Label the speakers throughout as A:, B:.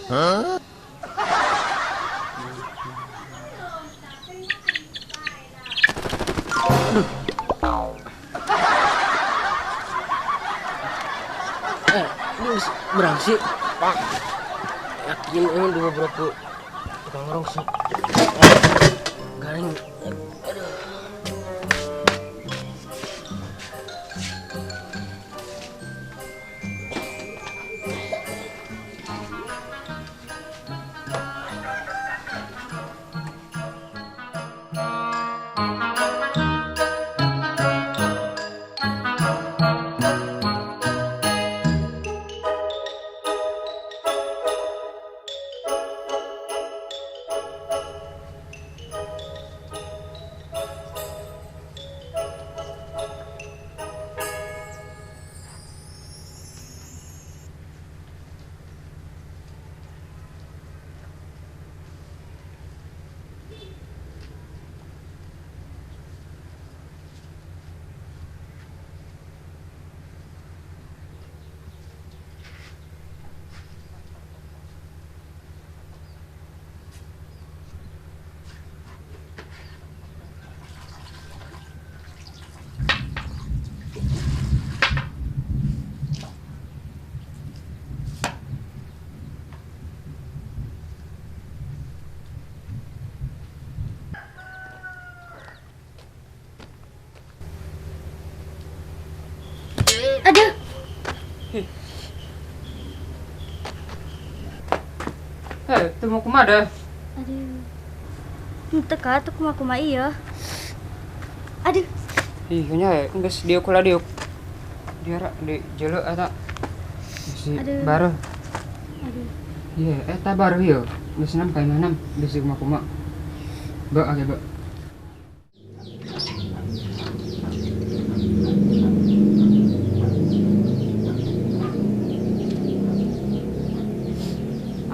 A: Huh?
B: Ini berang sih. Yakin ini dua berapa tukang rongsok. Garing. Aduh.
C: Aduh.
D: Eh, teu mau kumaha deh?
C: Aduh. Henteu ka atuh kumaha-kumaha ieu. Aduh.
D: Ih, nya geus diuk heula diuk. Diara di jelo eta. Bisi baruh.
C: Aduh.
D: Iya, eta baruh ieu. Geus nam ka imah nam, bisi kumaha-kumaha. Ba, age ba.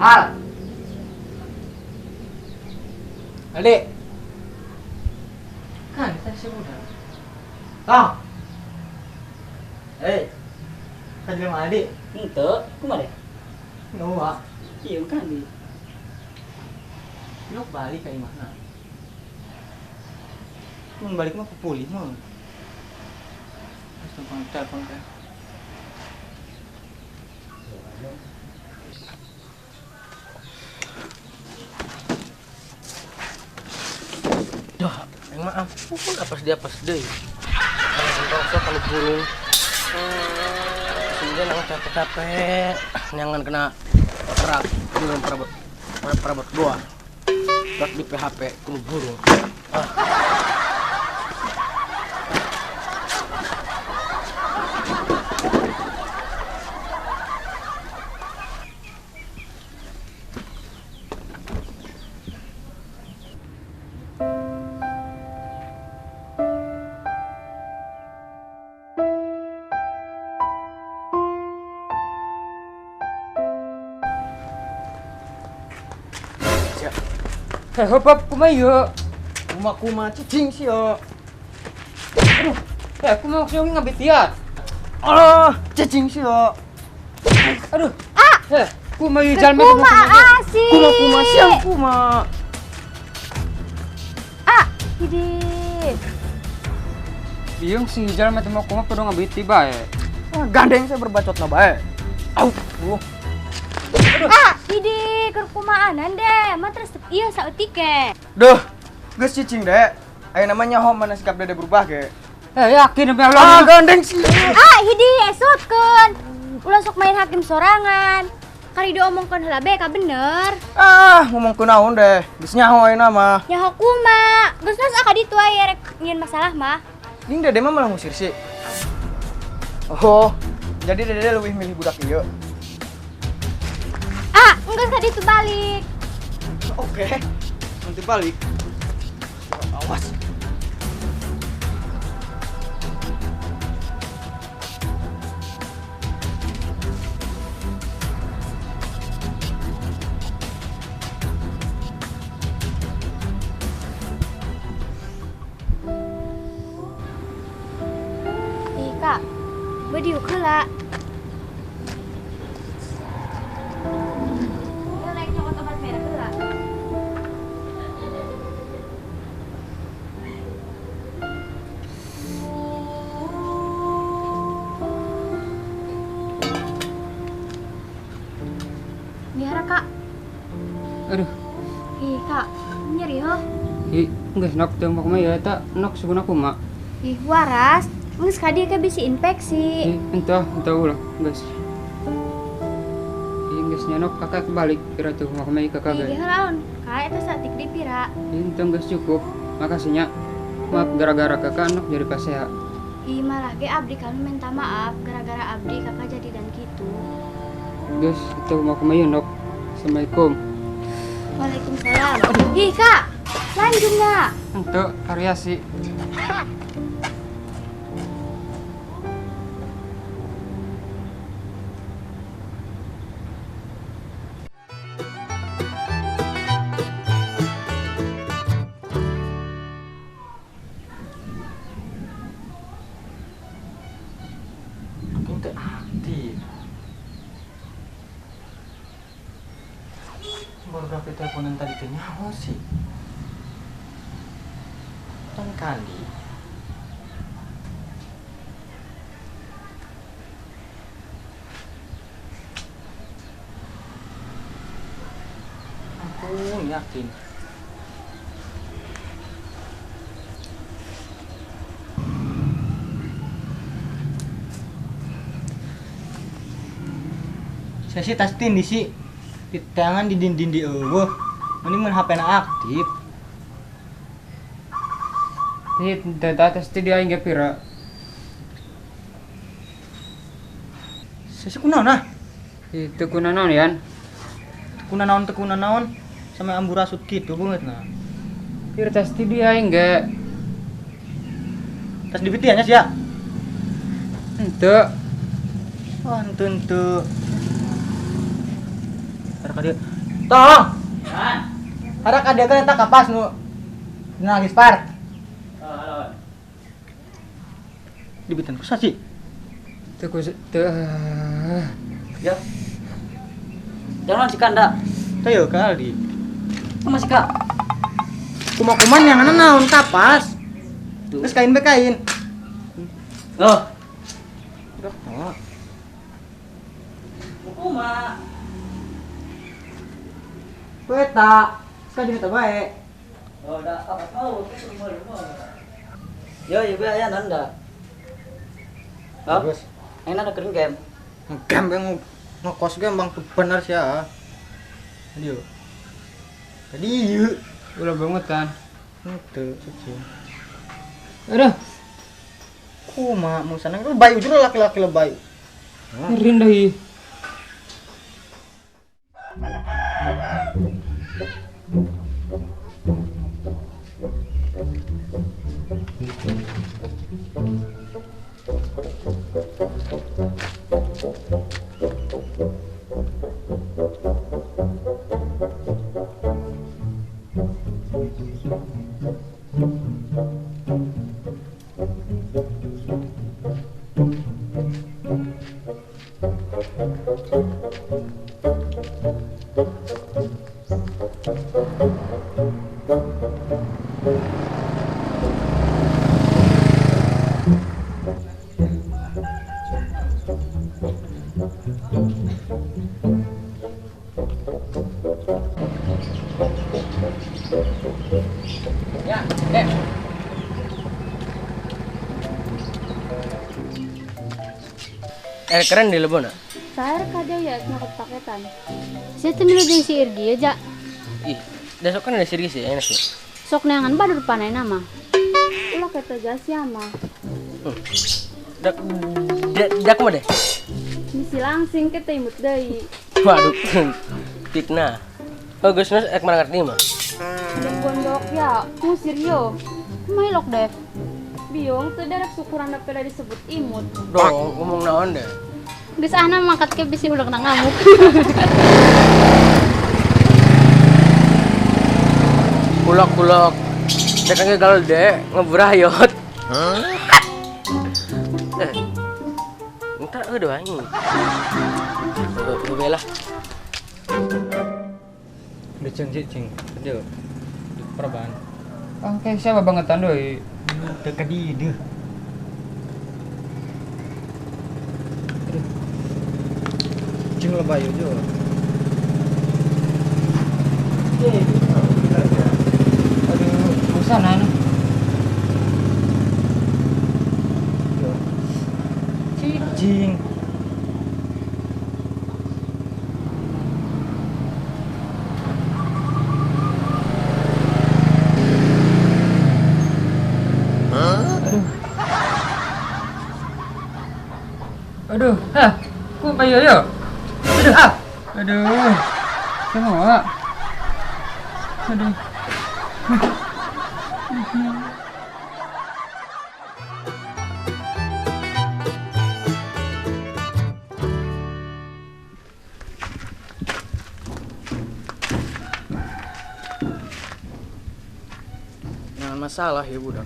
D: Al.
B: Adik. Kan kita si budak. Ah. Eh. Kan jelema adik.
E: Henteu, kumaha deh?
B: Noa.
E: Ieu kan di.
B: Lu balik ka imahna. Mun balik mah pupulih mah. Terus telepon telepon teh. Duh, yang maaf, pun apa dia pas deh. Kalau kalau burung, sehingga nang capek-capek, jangan kena kerak, burung perabot, perabot gua, rak di PHP, kulo burung. Ah.
D: Eh, hop hop kumaha ieu?
B: Kuma-kuma cicing sih yo.
D: Aduh, eh kumaha sih ngabitiat?
B: Ah, cicing sih yo.
D: Aduh.
C: Ah.
D: Eh, kumaha ieu jalma
C: kumaha sih?
B: Kuma-kuma siang kuma.
C: Ah, hidi.
D: Ieu sih jalma teh mau kumaha kudu ngabiti bae.
B: Ah, gandeng saya berbacot na bae. Au, uh.
D: Aduh.
C: Ah, hidi keur kumaanan deh, mah terus ieu saeutik ge.
B: Duh, geus cicing deh. Ayeuna mah nyaho mana sikap dede berubah ge.
D: Eh, yakin demi Allah.
B: Ah, gandeng sih.
C: Ah, hidi esotkeun. Ulah sok main hakim sorangan. Kari diomongkeun heula be ka bener.
B: Ah, ngomongkeun naon deh. Geus nyaho ayeuna mah.
C: Nyaho kumaha? Geus geus aka ditu aya rek nyieun masalah mah.
B: Ning dede mah malah ngusir sih. Oh, jadi dede leuwih milih budak ieu.
C: Ah, enggak tadi itu balik.
B: Oke, nanti balik. Awas.
C: Ih, Kak, badiuk heula. Mihara kak.
D: Aduh.
C: Ih kak, nyeri heuh.
D: Ih, geus nok teu mah ya eta nok suguna kumaha.
C: Ih, waras. Geus ka dieu ke bisi infeksi.
D: Ih, entah ulah, geus. Ih, geus nyanok kakak balik kira tuh mah kumaha kakak ge.
C: Ih, naon? Kak eta satik di pira.
D: Ih, entah geus cukup. Makasih nya. Maaf gara-gara kakak nok jadi pasea.
C: Ih, malah ge abdi kami minta maaf gara-gara abdi kakak jadi dan gitu.
D: Geus, itu mau kumaha nok. Assalamualaikum.
C: Waalaikumsalam. Ih, kak. Lanjut nggak?
D: Untuk variasi.
A: Aku teu aktif. Baru aku teleponan tadi teh nyaho sih. Kan kandi. Aku yakin. Saya sih tas tindi sih. Di tangan di dinding di eueuh. Mending mun HP-na aktif.
D: Ih, teu tas ti dia aing ge pira.
A: Saya sih kunaon ah?
D: Ih, teu kunanaon yan.
A: Teu kunanaon sampe ambu rasut kitu beungeut nah.
D: Pira tas ti dia aing ge.
A: Tas dibitian nya sia.
D: Henteu.
A: Wah, henteu henteu. Harap dia. Tolong. Harap dia kan eta kapas nu dina gispar. Dibitan kusa sih.
D: Teu teu.
E: Ya. Jangan si kanda.
A: Teu kali.
E: Kumaha si kak?
A: Kumakuman yang naon kapas. Terus kain be kain.
E: Oh.
A: Udah.
E: Kumaha?
A: Kueta, sekali kita baik.
E: Oh, dah apa tahu, rumah. Yo, ibu ayah nanda. Bagus. Ini ada kering game.
A: Game yang ngekos game bang bener sih ya. Tadi yuk. Tadi yuk.
D: Ulah banget kan.
A: Itu suci.
D: Aduh.
A: Kuma musana lebay ujur laki-laki lebay.
D: Rindah ih.
B: Ya, deh. Keren di lebona.
C: Saya kada ya nyokot paketan. Saya tuh milu jeung si Irgi aja.
B: Ih, besok kan ada si Irgi sih, enak sih.
C: Sok neangan badur panai nama. Ulah kata jasi ama.
B: Dak mah deh.
C: Misi langsing kita imut deui.
B: Waduh, fitnah. Oh, geus geus ek mana ngerti mah.
C: Dek gondok ya, ngusir yo. Kumaha ilok deh. Biung teu derek syukuran da disebut imut.
B: Dong, ngomong naon deh.
C: Geus ahna mangkat ke bisi ulah kena ngamuk.
B: Kulok-kulok. Dek ge gaul deh, ngeburayot. Hah? Entar eueuh anjing. Heuh lah.
A: Udah ceng ceng. Dia di perban.
D: Oke, siapa bangetan deui?
A: Teu ka dieu. Cing lebay jo.
D: Aduh, bosan anu.
A: Cicing.
D: Aduh, ah, ku payo yo. Aduh, ah. Aduh. Semua. Aduh.
B: Jangan masalah ya budak.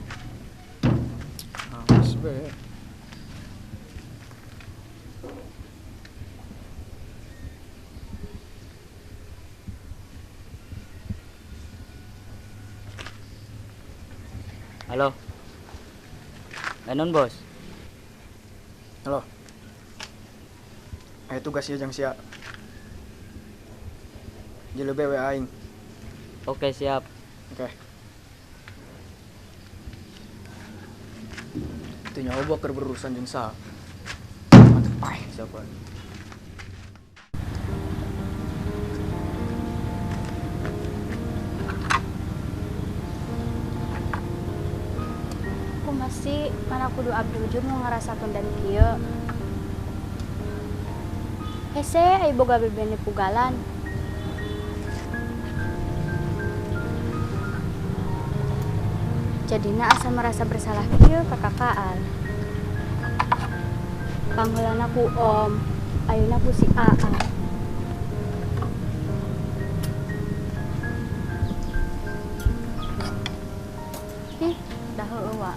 B: Awas be.
E: Halo. Enon bos.
B: Halo. Ayo tugas ya jang sia. Jelebe we aing.
E: Oke, siap.
B: Oke. Itu nyawa keur berurusan jeung saha. Mantep paeh siapa.
C: Masih mana kudu abdi ujung mau ngerasakeun dan kieu. Hese ai boga bebene pugalan. Jadina asa merasa bersalah kieu ka kakaan. Pangheulana ku om, ayeuna ku si Aa. Ih, dah heueuh wa.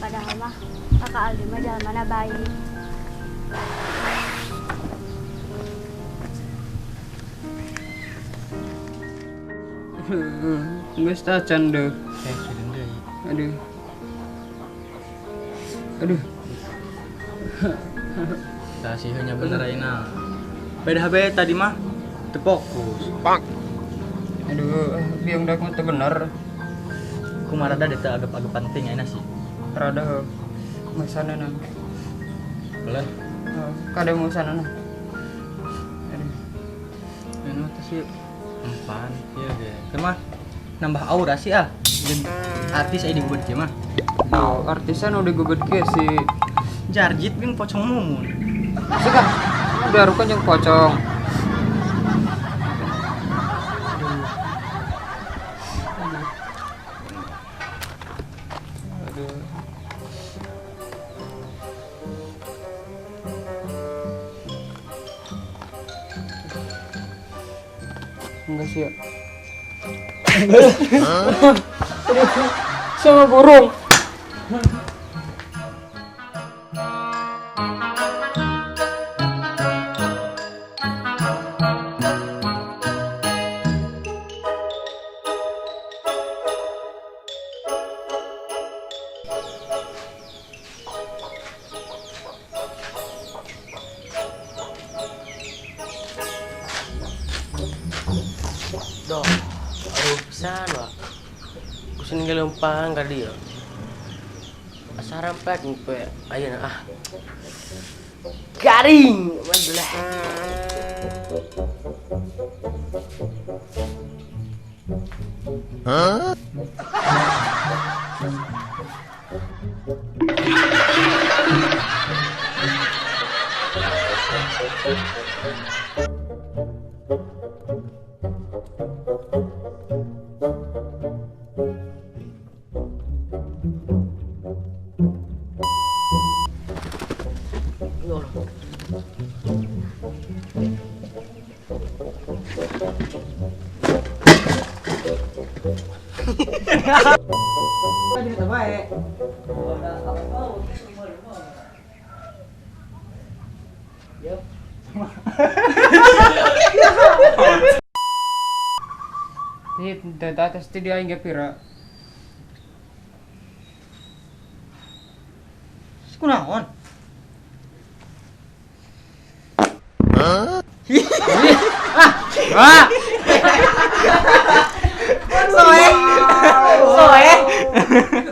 C: Padahal mah kakak Aldi mah jalan mana baik.
D: Geus tacan deuh. Aduh. Aduh.
A: Tah sih nya bener ayeuna. Beda HP tadi mah teu fokus.
D: Bang. Aduh, biung dak mah teu bener.
A: Kumaha rada teu agak-agak penting ayeuna sih.
D: Rada masana na.
A: Boleh.
D: Kada mau sana na. Aduh.
A: Anu teh sih empan ieu ge. Teu mah nambah aura sih ah. Jeung artis aya digubet kieu mah.
D: Oh, artisan udah gubet kieu si
A: Jarjit jeung pocong mumun.
D: Sih kah? Udah arukan jeung pocong. Aduh. Enggak sih ya. Sama burung.
B: Doh, aduh pisan wah. Kusin ngelempang ka dieu. Asa rampek ngupe ayeuna ah. Garing, mabelah.
F: Hah?
D: Ini atas dia hingga pira.
A: Kunaon?
F: Hah?
D: Ah! Ah!
A: Soe. Soe.